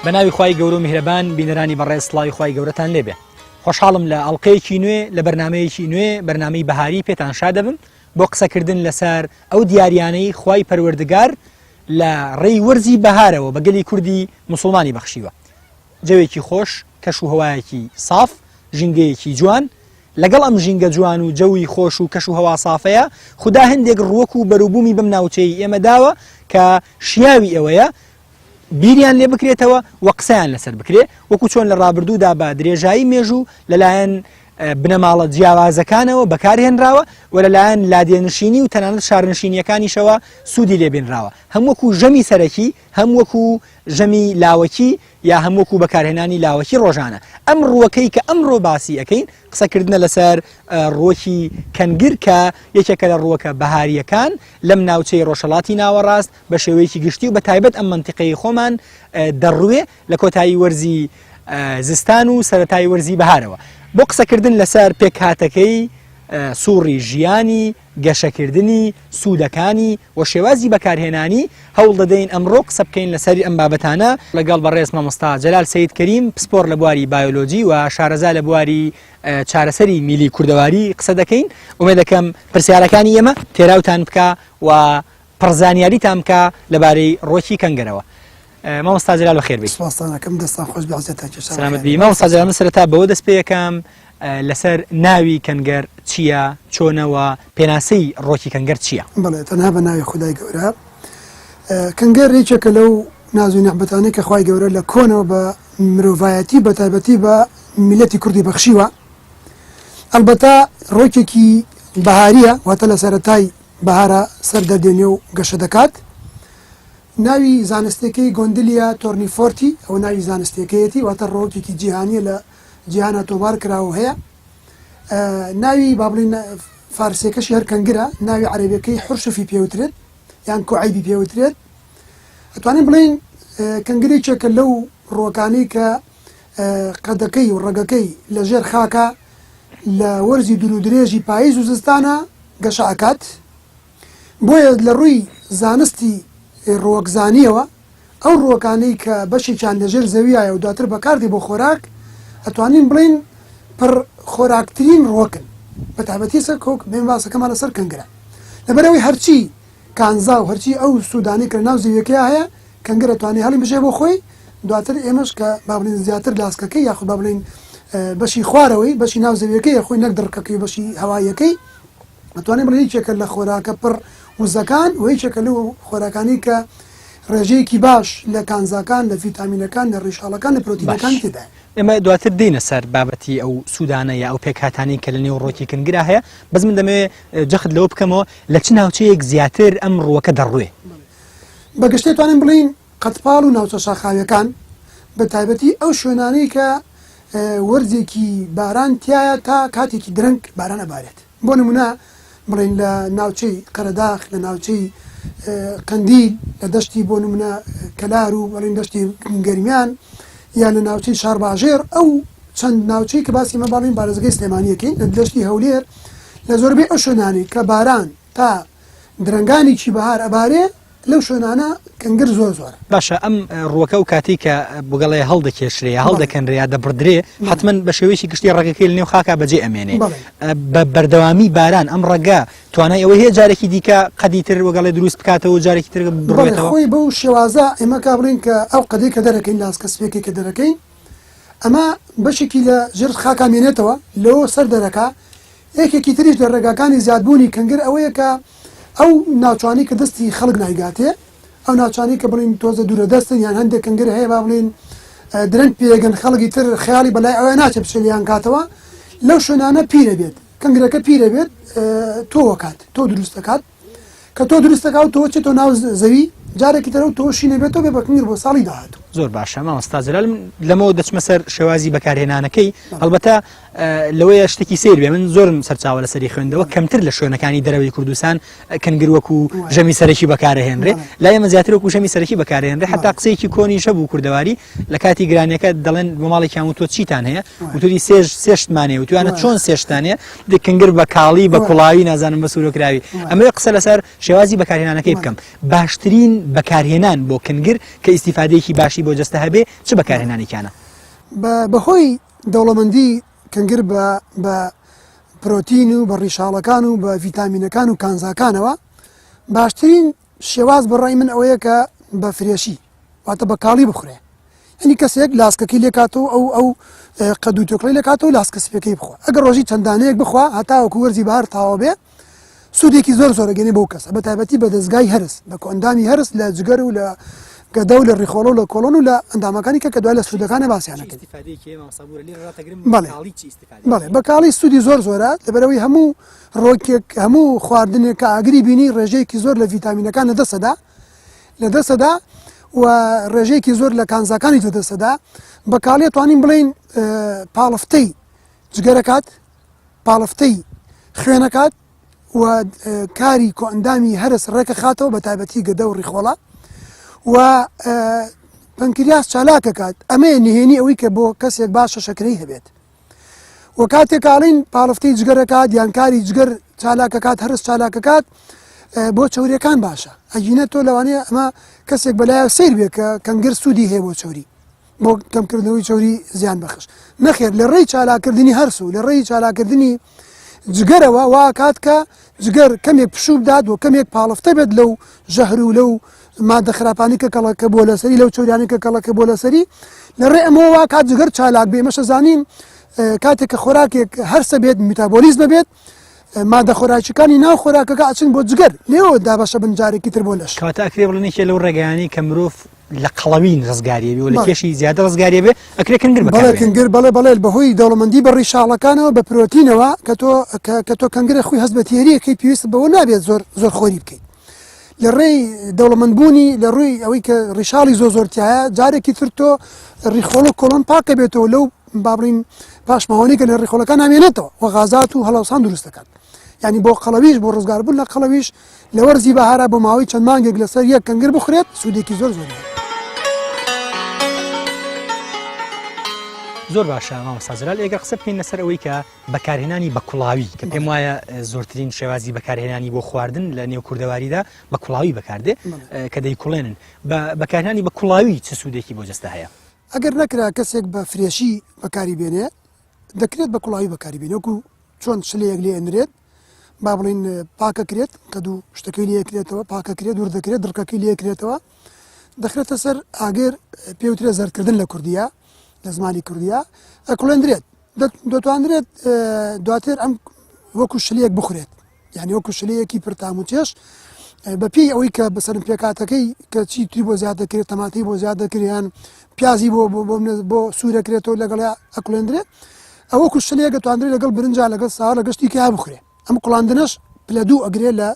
بە ناوی خوای گەورە و میهرەبان بینەرانی بەڕێز سڵاوی خوای گەورەتان لێبێ خۆشحاڵم لە ئەڵلقەیەکی نوێ لە بەرنمەیەکی نوێ بەرنمەی بەهاری پێتان شا دەبم بۆ قسەکردن لەسەر ئەو دیاریانەی خوای پەروەردگار لە ڕێی وەرزی بەهارەوە بە گەلی کوردی موسڵمانی بەخشیوە. جەوێکی خۆش، کەش و هەوایەکی ساف، ژینگەیەکی جوان، لەگەڵ ئەم ژینگە جوان و جەوی خۆش و کەش و هەوا سافەیە، خودا هەندێک ڕووەک و بەروبوومی بەم ناوچەیەی ئێمە داوە کە شیاوی ئەوەیە بیریان لێ بکرێتەوە و قسەیان لەسەر بکرێ، وەکو چۆن لە ڕابردوودا بە درێژایی مێژوو لەلایەن بنەماڵە جیاوازەکانەوە بەکارهێنراوە و لەلایەن لادێنشینی و تەنانەت شارنشینیەکانیشەوە سوودی لێبینراوە هەم وەکو ژەمی سەرەکی هەم وەکو ژەمی لاوەکی یا هەم وەکو بەکارهێنانی لاوەکی ڕۆژانە ئەم ڕووەکەی کە ئەمڕۆ باسی ئەەکەین قسەکردنە لەسەر ڕووەکی کەنگر کە یەکێکە لە ڕووەکە بەهاریەکان لەم ناوچەی ڕۆژهەڵاتی ناوەڕاست بە شێوەیەکی گشتی و بە تایبەت ئەم مەنتیقەی خۆمان دەڕوێ لە کۆتایی وەرزی زستان و سەتای وەرزی بەهارەوە بۆ قسەکردن لەسەر پێکهاتەکەی سوڕی ژیانی گەشەکردنی سوودەکانی و شێوازی بەکارهێنانی هەوڵ دەدەین ئەمڕۆ قسە بکەین لەسەر ئەم بابەتانە لەگەڵ بەڕێز مامۆستا جەلال سید کەریم پسپۆر لە بواری بایۆلۆجی و شارەزا لە بواری چارەسەری میلی کوردەواری قسە دەکەین ئومێد دەکەم پرسیارەکانی ئێمە تێراوتان بکە و پڕ زانیاریتان بکا لەبارەی ڕۆکی کەنگەرەوە. مامۆستا جەلال بەخێر بێی. سوپاستان ئەکەم دەستان خۆش بێ عزیەتان کێشا سلامت بی مامۆستا جەلال من سەرەتا بەوە دەست پێ یەکەم لەسەر ناوی کەنگەر چییە چۆنە و پێناسەی ڕۆکی کەنگەر چییە؟ بەڵێ تەنها بە ناوی خودای گەورە کەنگەر یەکێکە لەو ناز و نیعمەتانەی کە خوای گەورە لە کۆنەوە بە مرۆڤایەتی بە تایبەتی بە میلەتی کوردی بەخشیوە ئەلبەتە ڕۆکێکی بەهاریە واتە لە سەرەتای بەهارە سەر دەردێنێ و گەشە دەکات. ناوی زانستیەکەی گۆندلیا تۆرنیفۆرتی، ئەوە ناوی زانستیەکەیەتی، واتە ڕووەکێکی جیهانیە لە جیهانا تۆمار کراوە و هەیە. ناوی با بڵێین فارسیەکەشی هەر کەنگرە، ناوی عەرەبیەکەی حرشفی پێوترێت یان کوعەیبی پێوترێت. ئەتوانین بڵێین کەنگر یەکێکە لەو ڕووەکانەی کە قەدەکەی و ڕەگەکەی لە ژێر خاکە، لە وەرزی دوور و درێژی پاییز و زستانا گەشە ئەکات، بۆیە لە ڕووی زانستی ڕووەکزانییەوە ئەو ڕووەکانەی کە بەشێکیان لە ژێر زەویایە و دواتر بەکاردێ بۆ خۆراک ئەتوانین بڵێین پڕ خۆراکترین ڕووەکن بە تایبەتی سەر کۆک بێن باسەکەمان لەسەر کەنگرە لەبەرئەوەی هەرچی کانزا و هەرچی ئەو سوودانەی کە لە ناو زەویەکەیا هەیە کەنگەر ئەتوانێ هەڵیبژێ بۆ خۆی، دواتر ئێمەش کە با بڵێین زیاتر لاسکەکەی یاخود با بڵێین بەشی خوارەوەی بەشی ناو زەویەکەی خۆی نەک دڕکەکەی و بەشی هەواییەکەی ئەتوانین بڵێین یەکێکە لە خۆراکە پڕ وزەکان و یەکێکە لەو خۆراکانەی کە ڕێژەیەکی باش لە کانزاکان لە ڤیتامینەکان لە ڕیشاڵەکان لە پرۆتینەکان باش تێدایە. ئێمە دواتر دێینە سەر بابەتی ئەو سوودانە یا ئەو پێکهاتانەی کە لە نێو ڕۆکی کنگرا هەیە بەس من دەمەوێ جەخت لەوە بکەمەوە لە چ ناوچەیەک زیاتر ئەم ڕووەکە دەڕوێ؟ بە گشتی توانین بڵێین قەدپاڵ و ناوچە شاخاویەکان بە تایبەتی ئەو شوێنانەی کە وەرزێکی باران تیایە تا کاتێکی درەنگ باران ئەبارێت بۆ نمونە بڵێین لە ناوچەی قەرەداخ لە ناوچەی قەندیل لە دەشتی بۆ نمونە کەلار و بڵێن دەشتی گەرمیان یان لە ناوچەی شارباژێر ئەو چەند ناوچەی کە باسی مە باڵین بارزگەی سلێمانیەکەین لە دەشتی هەولێر لە زۆربەی ئەو شوێنانەی کە باران تا درەنگانێکی بەهار ئەبارێ لەو شوێنانە کەنگر زۆر زۆرە. باشە ئەم ڕووەکە ئەو کاتەی کە بگەڵێ هەڵدەکێشرێ یا هەڵدەکەنرێ یا دەبڕدرێ حتمما بە شێوەیەکی گشتی ڕەگەکەی لە نێو خاکا بەجێ ئەمێنێ بە بەردەوامی باران ئەم ڕەگە توانای ئەوەی هەیە جارێکی دیکە قەدی تر وەگەڵێ دروست بکاتەوە و جارێکی تر بڕێتەوە خۆی بەو شێوازە ئێمە کا بڵین کە ئەو قەدەی کە دەرەکەین لاسکە سپێکەی کە دەرەکەین ئەمە بەشێکی لە ژێر خاکا مێنێتەوە لەوە سەر دەرەکا یەکێکی تریش لە ڕێگاکانی زیادبوونی کەنگر ئەوەیە کە ئەو ناوچانەی کە دەستی خەڵک نایگاتێ، ئەو ناوچانەی کە بڵێین تۆزە دوورە دەستن یان هەندێک کەنگر هەیە با بڵێین درەنگ پێگەن خەڵکی تر خەیاڵی بەلای ئەوە ناچێت بچێت لێیان کاتەوە لەو شوێنانە پیرە بێت کەنگرەکە پیرە بێت تۆوەکات تۆ دروست دەکات کە تۆ دروست دەکات و تۆ چێتەوە ناو زەوی جارێکی تر ئەو تۆ شینە بێتەوە بێ بە کنگر بۆ ساڵی داهاتوو. زۆر باشە مامۆستا جەلال من لەمەوە دەچمە سەر شێوازی بەکارهێنانەکەی هەڵبەتە لەوەیە شتێکی سیر بێ من زۆرم سەرچاوە لەسەری خوێندەوە کەمتر لە شوێنەکانی دەرەوەی کوردستان کنگر وەکو ژەمی سەرەکی بەکارهێنرێ لای ئێمە زیاتر وەکو ژەمی سەرەکی بەکارهێنرێ حتا قسەیەکی کۆنیش هەبوو کوردەواری لە کاتی گرانیەکە دەڵێن بۆ ماڵێکیان وتووە چیتان هەیە وتوری سێش سێشتمان هەیە وتویانە چۆن سێشتان هەیە کنگر بە کاڵی بە کوڵاوی نازانم بە سوورۆکراوی ئەمەوێ قسە لەسەر شێوازی بەکارهێنانەکەی بکەم باشترین بەکارهێنان بۆ کنگر کە ئیسیفادەیەکی باشی باشی بۆ جەستە هەبێ چ بەکارهێنانێکیانە؟ بەهۆی دەوڵەمەندی کنگر بە بە پرۆتین و بە ڕیشاڵەکان و بە ڤیتامینەکان و کانزاکانەوە باشترین شێواز بە ڕای من ئەوەیە کە بە fresh ی واتە بە کاڵی بخورێ یعنی کەسێک لاسکەکەی لێکاتەوە ئەو ئەو قەد و تۆکڵی لێکاتەوە لاسکە سپەکەی بخوا ئەگەر ڕۆژی چەند دانەیەک بخوا هەتاوەکو وەرزی بەهار تەواو بێ سوودێکی زۆر زۆر ئەگەینێ بەو کەسە بە تایبەتی بە دەزگای هەرس بە کۆئەندامی هەرس لە جگەر و لە گەدە و لە ڕیخۆڵە و لە کۆڵۆن و لە ئەندامەکانی کە کە دوای لە سوودەکانە باسیان ئەکەین. بەڵێ بەڵێ بە کاڵی سوودی زۆر زۆرە لەبەرئەوەی هەموو ڕۆکێک هەموو خواردنێک کە ئاگری بینی ڕێژەیەکی زۆر لە ڤیتامینەکان لە دەستەدا لە دەستەدا و ڕێژەیەکی زۆر لە کانزاکانی لە دەستەدا بە کاڵی توانین بڵین پاڵفتەی جگەرەکات پاڵفتەی خوێنەکات و کاری کۆئەندامی هەرس ڕێکەخاتەوە بە تایبەتی گەدە و ڕیخۆڵە و پەنکریاس چالاکەکات ئەمەیە نهێنی ئەوەی کە بۆ کەسێک باشە شەکرەی هەبێت و کاتێک ئاڵین پاڵفتەی جگەرەکات یان کاری جگەر چالاکەکات هەرس چالاکەکات بۆ چوریەکان باشە ئەگینە تۆ لەوانەیە ئەمە کەسێک بەلایە سیر بێ کە کەنگر سوودی هەیە بۆ چوری بۆ کەمکردنەوەی چەوری زیان بەخش نەخێر لە ڕێی چالاکردنی هەرس و لە ڕێی چالاکردنی جگەرەوە واکات کە جگەر کەمێک پشوو بدات و کەمێک پاڵفتە بێت لەو ژەهر و لەو مادە خراپانی کە کەڵەکە بۆ لەسەری لەو چەوریانی کە کەڵەکە بۆ لەسەری لە ڕێ ئەمەوە واکات جگەر چالاک بێ ئێمەشە زانین کاتێک کە خۆراکێک هەرسە بێت میتابۆلیزمە بێت مادە خۆراکیەکانی ناو خۆراکەکە ئەچن بۆ جگەر لێەوە دابەشە بن جارێکی تر بۆ لەش. کەواتە ئەکرێ بڵێن یەکێ لەو ڕێگایانەی کە مرۆڤ لە قەڵەوین ڕزگاریە بێ و لە کێشی زیادە ڕزگاریە بێ ئەکرێ کنگر بەکار بەڵێ کنگر بەڵێ بەڵێ بەهۆی دەوڵەمەندی بە ڕیشاڵەکانەوە بە پرۆتینەوە کە تۆ کە تۆ کنگرە خۆی هەست بە تێریەکەی پێویست بەوە نابێت زۆر زۆر خۆری بکەیت لە ڕێی دەوڵەمەندبوونی لە ڕووی ئەوەی کە ڕیشاڵی زۆر زۆر تایە جارێکی تر تۆ ڕیخۆڵ و کۆڵۆن پاکە بێتەوە لەو با بڵین پاشماوەنی کە لە ڕیخۆڵەکان نامێنێتەوە و غازات و هەڵاوسان دروست دەکات یعنی بۆ قەڵەویش بۆ ڕزگاربوون لە قەڵەویش لە وەرزی بەهارا بۆ ماوەی چەند مانگێک لەسەر یەک کەنگر بخورێت سوودێکی زۆر زۆری هەیە. زۆر باشە مامۆستا جەلال ئێگەر قسە بکەین لەسەر ئەوەی کە بەکارهێنانی بە کوڵاوی کە پێم وایە زۆرترین شێوازی بەکارهێنانی بۆ خواردن لە نێو کوردەواریدا بە کوڵاوی بەکاردێ کە دەیکوڵێنن بە بەکارهێنانی بە کوڵاوی چ سوودێکی بۆ جەستە هەیە؟ ئەگەر نەکرا کەسێک بە fresh ی بەکاری بێنێ دەکرێت بە کوڵاوی بەکاری بێنێ وەکو چۆن شلەیەک لێ ئەنرێت با بڵین پاکەکرێت کە دوو شتەکەی لێکرێتەوە پاکەکرێت دوور دەکرێت دڕکەکەی لێکرێتەوە دەخرێتە سەر ئاگر پێوترێ زەردکردن لە کوردیە لە زمانی کوردیە ئەکوڵێندرێت دەتوانرێت دواتر ئەم وەکو شلەیەک بخورێت یعنی وەکو شلەیەکی پرتام و چێش بە پێی ئەوەی کە بەسەرم پێکاتەکەی کە چی تری بۆ زیاد دەکرێت تەماتەی بۆ زیاد دەکریان پیازی بۆ بۆ بۆ بۆ سوورەکرێتەوە لەگەڵ ئەکلێندرێت ئەوە کوشتنەیە دەتوانرێت لەگەڵ برنجا لەگەڵ ساوە لەگەڵ شتی کە بخورێ ئەم کوڵاندنەش پلە دوو ئەگرێ لە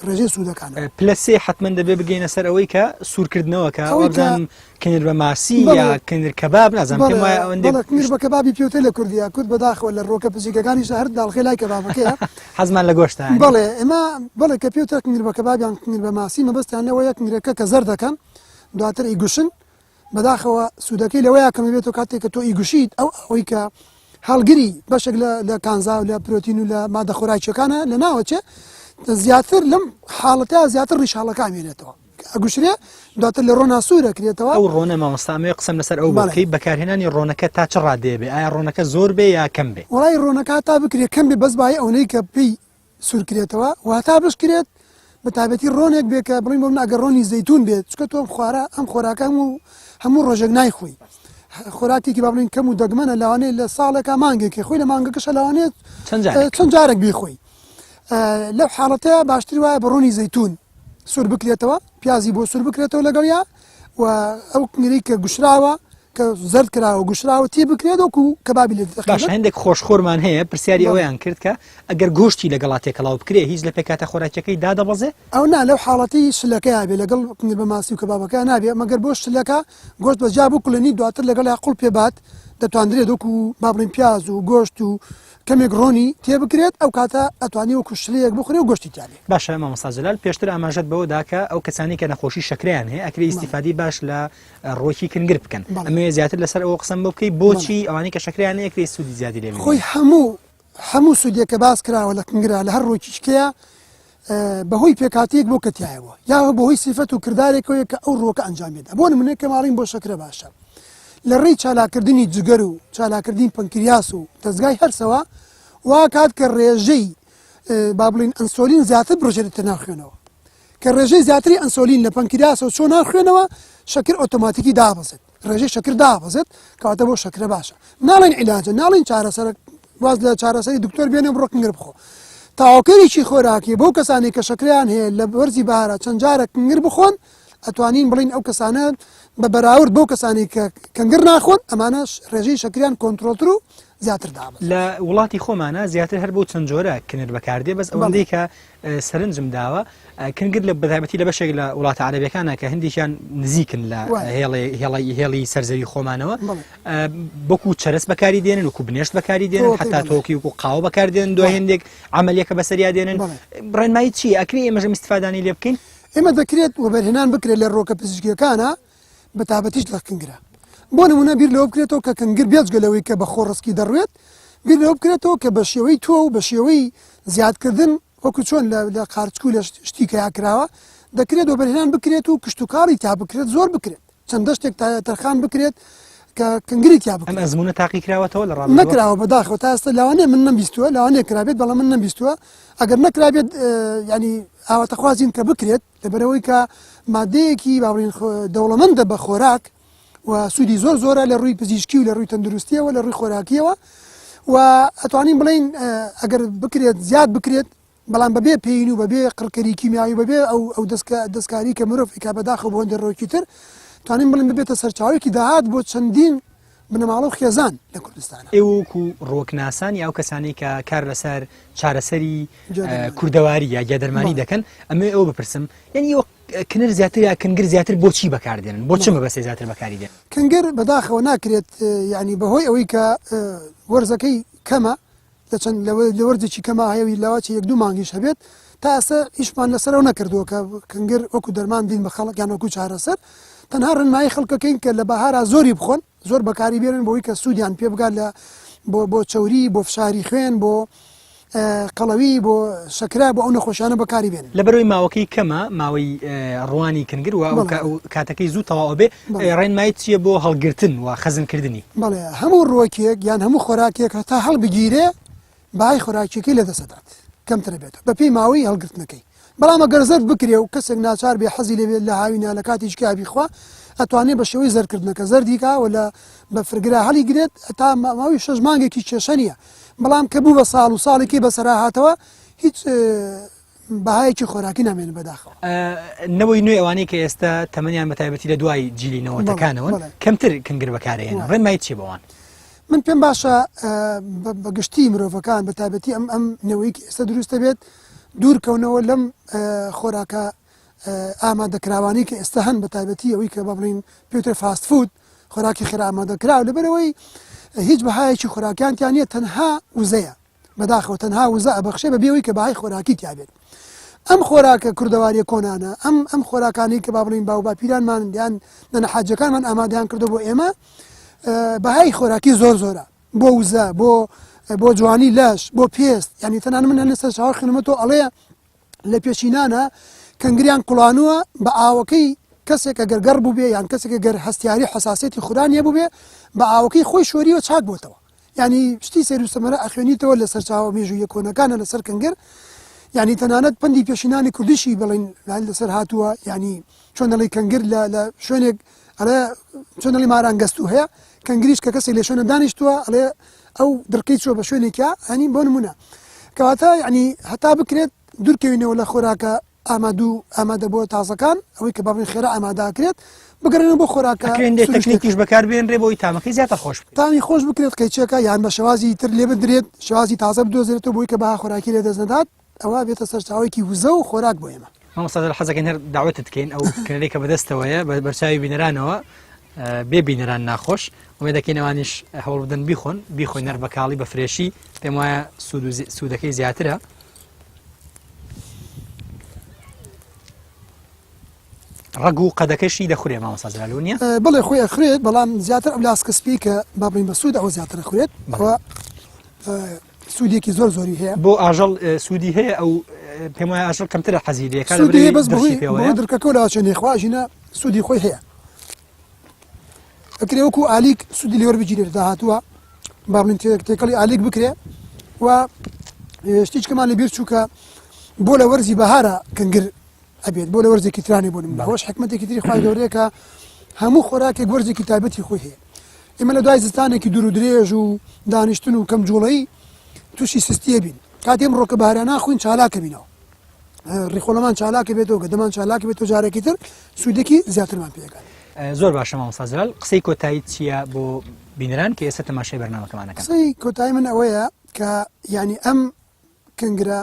ڕێژەی سوودەکان. پلە سێ حەتمەن دەبێ بگەینە سەر ئەوەی کە سوورکردنەوە کە وابزانم کنر بە ماسی یا کنر کەباب نازانم پێم وایە ئەوەندەی بەڵێ کنر بە کەبابی پێوتە لە کوردیا کورد بەداخەوە لە ڕۆکە پزیکەکانیش هەر داڵغەی لای کەبابەکەیە حەزمان لە گۆشتە بەڵێ ئێمە بەڵێ کە پێوتە کنر بە کەباب یان کنر بە ماسی مەبەستیان لەوەیە کنرەکە کە زەرد دەکەن دواتر ئیگوشن بەداخەوە سوودەکەی لەوەیا کەم دەبێتەوە کاتێک کە تۆ ئیگوشیت ئەو ئەوەی کە هەڵگری بەشێک لە لە کانزا و لە پرۆتین و لە مادە خۆراکیەکانە لە ناوەچێ زیاتر لەم حاڵەتە زیاتر ڕیشاڵەکە ئەمێنێتەوە ئەگوشرێ دواتر لە ڕۆنا سوور ئەکرێتەوە. ئەو ڕۆنە مامۆستا ئەمەوێ قسەم لەسەر ئەو بۆ بکەی بەکارهێنانی ڕۆنەکە تا چ ڕادەیە بێ ئایا ڕۆنەکە زۆر بێ یا کەم بێ؟ وەڵای ڕۆنەکە تا بکرێ کەم بێ بەس بایی ئەونەی کە پێی سوورکرێتەوە و هەتا بشکرێت بە تایبەتی ڕۆنێک بێ کە بڵین بۆ من ئەگەر ڕۆنی زەیتون بێت چکە تۆ خوارە ئەم خۆراکە هەموو هەموو ڕۆژێک نایخۆی خۆراکێکی با بڵین کەم و دەگمەنە لەوانەیە لە ساڵێکا مانگێکی خۆی لە مانگەکەشە لەوانەیە چەند جارێک بیخۆی لەو حاڵەتەیە باشتر وایە بە ڕۆنی زەیتون سوور بکرێتەوە پیازی بۆ سوور بکرێتەوە لەگەڵیا و ئەو کنگرەی کە گوشراوە کە زەرد کراوە گوشراوە تێ بکرێت وەکو کەبابی لێ دەخرێت. باشە هەندێک خۆشخۆرمان هەیە پرسیاری ئەوەیان کرد کە ئەگەر گۆشتی لەگەڵا تێکەڵاو بکرێ هیچ لە پێکهاتە خۆراکیەکەی دادەبەزێ؟ ئەو نا لەو حاڵەتی شلەکەیا بێ لەگەڵ کنگر بە ماسی و کەبابەکەیا نابێ مەگەر بۆ شلەکە گۆشت بە جیا بکوڵێنی دواتر لەگەڵیا قوڵ پێ بات دەتواندرێت وەکو با بڵێین پیاز و گۆشت و کەمێک ڕۆنی تێ بکرێت ئەو کاتە ئەتوانی وەکو شلەیەک بخورێ و گۆشتی تیا بێ. باشە مامۆستا جەلال پێشتر ئاماژەت بەوە دا کە ئەو کەسانەی کە نەخۆشی شەکرەیان هەیە ئەکرێ ئیستیفادەی باش لە ڕووەکی کنگر بکەن ئەمەوێ زیاتر لەسەر ئەوە قسەم بۆ بکەی بۆچی ئەوانەی کە شەکرەیان هەیە ئەکرێ سوودی زیادی لێ خۆی ببینن؟ هەموو هەموو سوودێک کە باس کراوە لە کنگرا لە هەر ڕووەکیشکەیە. بەهۆی پێکهاتەیەک بۆ کە تیایەوە یا بەهۆی سیفەت و کردارێکەوەیە کە ئەو ڕووەکە ئەنجامێدا بۆ نمونە کە ماڵین بۆ شەکرە باشە لە ڕێی چالاکردنی جگەر و چالاکردنی پەنکریاس و دەزگای هەرسەوە وا کات کە ڕێژەی با بڵین ئەنسۆلین زیاتر بڕژێتە ناو خوێنەوە کە ڕێژەی زیاتری ئەنسۆلین لە پەنکریاسەوە چۆ ناو خوێنەوە شەکر ئۆتۆماتیکی دابەزێت ڕێژەی شەکر دابەزێت کەواتە بۆ شەکرە باشە ناڵێن عیلاجە ناڵێن چارەسەرە واز لە چارەسەری دکتۆر بێنێ بڕۆ کنگر بخۆ تاواکەرێکی خۆراکی بۆ کەسانی کە شەکریان هەیە لە وەرزی بەهارە چەند جارە کنگر بخۆن ئەتوانین بڵین ئەو کەسانە بە بەراورد بەو کەسانی کە کنگر ناخۆن ئەمانەش ڕێژەی شەکریان کۆنترۆڵتر و زیاتر دابەزێت. لە وڵاتی خۆمانە زیاتر هەر بۆ چەند جۆرە کنر بەکاردێ بەس ئەوەندەی کە سەرنجم داوە کنگر لە بەتایبەتی لە بەشێک لە وڵاتە عەرەبیەکانە کە هەندێکیان نزیکن لە هێڵی هێڵی سەرزەوی خۆمانەوە بۆکو چەرس بەکاری دێنن وکو بنێشت بەکاری دێنن حتا تۆکی وکو قاوە بەکار دێن دوای هەندێک عملیەکە بەسەریا دێنن ڕێنمایی چی ئەکری ئێمەژە ئیستفادانی لێ بکەین ئێمە دەکرێت وەبەرهێنان بکرێت لە ڕۆکە پزیشکیەکانە بە تابەتیش لە کنگرە بۆ نمونە بیر لەوە بکرێتەوە کە کنگر بێجگە لەوەی کە بە خۆڕسکی دەڕوێت بیر لەوە بکرێتەوە کە بە شێوەی تۆ و بە شێوەی زیادکردن وەکو چۆن لە قارچک و لە شتی کەیا کراوە دەکرێت وەبەرهێنان بکرێت و کشتوکاڵی تا بکرێت زۆر بکرێت چەند دەشتێک تا تەرخان بکرێت کە کنگری تیا بکرێت. ئەم ئەزموونە تاقی کراوەتەوە لە ڕابردووە؟ نەکراوە بەداخەوە تا ئێستا لەوانەیە من نەمبیستووە لەوانەیە کرابێت بەڵام من نەمبیستووە ئەگەر نەکرابێت ینی ئاواتەخوازین کە بکرێت لەبەرئەوەی کە مادەیەکی با بڵێین دەوڵەمەندە بە خۆراک و سوودی زۆر زۆرە لە ڕووی پزیشکی و لە ڕووی تەندروستیەوە لە ڕووی خۆراکیەوە و ئەتوانین بڵین ئەگەر بکرێت زیاد بکرێت بەڵام بەبێ پێین و بەبێ قڕکەری کیمیاوی بەبێ ئەو ئەو دەستکاری کە مرۆڤ ئیکا بەداخەوە بۆ هەندێک ڕۆکی تر توانین بڵێن ببێتە سەرچاوەیەکی داهات بۆ چەندین بنەماڵە و خێزان لە کوردستانە. ئێوە وەکو ڕووەکناسان یا ئەو کەسانەی کە کار لەسەر چارەسەری کوردەواری یا گیادەرمانی دەکەن ئەمەوێ ئەوە بپرسم یعنی ئێوە کنر زیاتر یا کنگر زیاتر بۆچی بەکاردێنن بۆ چ مەبەستێ زیاتر بەکاری دێن؟ کنگر بەداخەوە ناکرێت یعنی بەهۆی ئەوەی کە وەرزەکەی کەمە لە چەند لە وەرزێکی کەما هەیە و لەواچێ یەک دوو مانگیش هەبێت تا ئێستا ئیشمان لەسەرەوە نەکردووە کە کنگر وەکو دەرمان دین بە خەڵک یان وەکو چارەسەر تەنها ڕێنمایی خەڵکەکەین کە لە بەهارا زۆری بخۆن زۆر بەکاری بێنن بۆی کە سوودیان پێ بگات لە بۆ بۆ چەوری بۆ فشاری خوێن بۆ قەڵەوی بۆ شەکرە بۆ ئەو نەخۆشانە بەکاری بێنن. لەبەرئەوەی ماوەکەی کەمە ماوەی ڕوانی کنگر و کاتەکەی زوو تەواو ئەبێ ڕێنمایت چییە بۆ هەڵگرتن و خەزنکردنی؟ بەڵێ هەموو ڕووەکێک یان هەموو خۆراکێک هەتا هەڵبگیرێ بەهای خۆراکیەکەی لەدەست ئەدات کەمتر ئەبێتەوە بەپێی ماوەی هەڵگرتنەکەی بەڵام ئەگەر زەرد بکرێ و کەسێک ناچار بێ حەزی لێ بێت لە هاوینە لە کاتی شکا بیخوا ئەتوانێ بە شێوەی زەردکردنەکە زەردی کا و لە بەفرگرا هەڵیگرێت تا ماوەی شەش مانگێکی کێشە نییە بەڵام کە بوو بە ساڵ و ساڵێکی بەسەرا هاتەوە هیچ بەهایەکی خۆراکی نامێنێت بەداخەوە. نەوەی نوێ ئەوانەی کە ئێستا تەمەنیان بە تایبەتی لە دوای جیلی نەوەتەکانەوەن کەمتر کنگر بەکارهێنن ڕێنمایت چیە بۆ وان؟ من پێم باشە بە گشتی مرۆڤەکان بە تایبەتی ئەم ئەم نەوەی کە ئێستا دروست دەبێت دوور کەونەوە لەم خۆراکە ئامادەکراوانەی کە ئێستا هەن بە تایبەتی ئەوەی کە بە بڵین پێوترێ fast food خۆراکی خێرا ئامادەکراو لەبەرەوەی هیچ بەهایەکی خۆراکیان تیا نییە تەنها وزەیە بەداخەوە تەنها وزە ئەبەخشێ بە بێ ئەوەی کە بەهای خۆراکی تیا بێت ئەم خۆراکە کوردەواریە کۆنانە ئەم ئەم خۆراکانەی کە با بڵین باو باپیرانمان یان نەنە حاجەکانمان ئامادەیان کردو بۆ ئێمە بەهای خۆراکی زۆر زۆرە بۆ وزە بۆ بۆ جوانی لەش بۆ پێست یعنی تەنان من هەنە سەرچاوە خوێنمە تۆ ئەڵێ لە پێشینانە کەنگریان کوڵانووە بە ئاوەکەی کەسێک ئەگەر گەڕ بووبێ یان کەسێک گەر هەستیاری حساسێتی خورانیە بووبێ بە ئاوەکەی خۆی شۆریوە چاک بۆتەوە یعنی شتی سەیر و سەمەرە ئەخوێنیتەوە لە سەرچاوە مێژوویە کۆنەکانە لەسەر کنگر یعنی تەنانەت پەندی پێشینانی کوردیشی بڵین لەسەر هاتووە یعنی چۆن دەڵی کنگر لە شوێنێک ئەڵێ چۆن دەڵی ماران گەستوو هەیە کەنگریش کە کەسێک لە شوێنە دانیشتووە ئەڵێ ئەو دڕکەی چووە بە شوێنێکیا هەنی بۆ نمونە کەواتە یعنی هەتا بکرێت دوورکەوینەوە لە خۆراکە ئامادو ئامادە بۆ تازەکان ئەوەی کە بابین خێرا ئاماداکرێت بگەڕێنەوە بۆ خۆراکە ئەکرێن دێ تەکنیکیش بەکاربێنرێ بۆی تامەکەی زیاتر خۆش بکرێت تامی خۆش بکرێت قەیچەکە یان بە شێوازی تر لێ بدرێت شێوازی تازە بدۆزرێتەوە بۆی کە بەها خۆراکی لێ دەست نەدات ئەوا بێتە سەرچاوەیەکی وزە و خۆراک بۆ ئێمە. مامۆستا جەلال حەزەکەین هەر داوەتت کەین ئەو کنەرەی کە بەدەستەوەیە بە بەرچاوی بینەرانەوە بێ بینەران ناخۆش ئومێد دەکەین ئەوانیش هەوڵ بدەن بیخۆن بیخۆین هەر بە کاڵی بە fresh ی پێم وایە سوود و سوودەکەی زیاترە. ڕەگ و قەدەکەشی دەخورێ مامۆستا جەلال نییە؟ بەڵێ خۆی ئەخورێت بەڵام زیاتر ئەو لاسکە سپی کە با بڵین بە سوود ئەوە زیاتر ئەخورێت ئەوە سوودێکی زۆر زۆری هەیە بۆ ئاژەڵ سوودی هەیە ئەو. پێم وایە ئاژەڵ کەمترە حەزی لێکا سوودی هەیە بەس بەهۆی بەهۆی دڕکەکە و لاچێ نەیخوا ژینە سوودی خۆی هەیە ئەکرێ وەکو ئالیک سوودی لێ وەربگیرێت داهاتووە با بڵێین تێکەڵی ئالیک بکرێ و شتیچکەمان لە بیر چوو کە بۆ لە وەرزی بەهارە کنگر ئەبێت بۆ لە وەرزێکی ترانی بۆ نمونە ئەوەش حکمەتێکی تری خوای گەورەیە کە هەموو خۆراکێک وەرزێکی تایبەتی خۆی هەیە ئێمە لە دوای زستانێکی دوور و درێژ و دانیشتن و کەم جوڵەی تووشی سستیە بین کاتێ ئەم ڕۆکە بەهارە ناخۆین چالاکە بینەوە ڕیخۆڵەمان چالاکە بێتەوە گەدەمان چالاک بێتەوە جارێکی تر سوودێکی زیاترمان پێگات زۆر باشە مامۆستا جەلال قسەی کۆتایی چییە بۆ بینەران کە ئێستا تەماشای بەرنامەکەمان ئەکەن؟ قسەی کۆتایی من ئەوەیە کە یانی ئەم کنگرە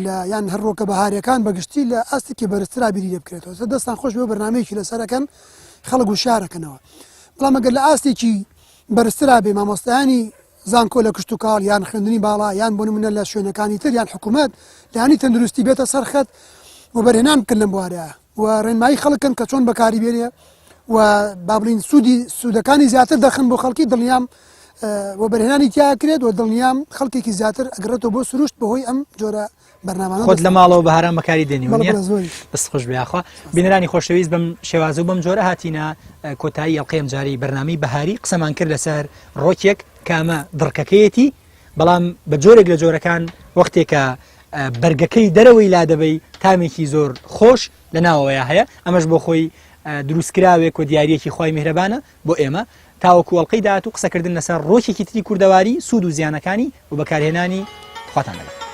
لە یان هەر ڕۆکە بەهاریەکان بە گشتی لە ئاستێکی بەرزترا بیری لێ بکرێتەوە سە دەستان خۆش بێ بەرنامەیەکی لەسەر ئەکەن خەڵک وشارەکەنەوە بەڵام ئەگەر لە ئاستێکی بەرزترا بێ مامۆستایانی زانکۆ لە کشتوکاڵ یان خوێندنی باڵا یان بۆ نمونە لە شوێنەکانی تر یان حکوومەت لانی تەندروستی بێتە سەر خەت وەبەرهێنان بکەن لەم بوارە و ڕێنمایی خەڵک کەن کە چۆن بەکاری بێنێ و با بڵین سوودی سوودەکانی زیاتر دەخن بۆ خەڵکی دڵنیام وەبەرهێنانی تیا کرێت و دڵنیام خەڵکێکی زیاتر ئەگەڕێتەوە بۆ سروشت بەهۆی ئەم جۆرە بەرنامانە خۆت لە ماڵەوە بەهاران بەکاری دێنی وە نیە؟ دەست خۆش بێ یاخوا بینەرانی خۆشەویست بەم شێوازە و بەم جۆرە هاتینە کۆتایی ئەڵقەی ئەمجارەی بەرنامەی بەهاری قسەمان کرد لەسەر ڕۆکێک کە ئەمە دڕکەکەیەتی بەڵام بە جۆرێک لە جۆرەکان وەختێکە بەرگەکەی دەرەوەی لادەبەی تامێکی زۆر خۆش لە ناوەوەیا هەیە ئەمەش بۆ خۆی دروستکراوێک و دیارەکی خوای میهرەبانە بۆ ئێمە تاوەکو ئەڵقەی داهاتوو قسەکردن لەسەر ڕۆکێکی تری کوردەواری سوود و زیانەکانی و بەکارهێنانی خواتان لەگەڵ.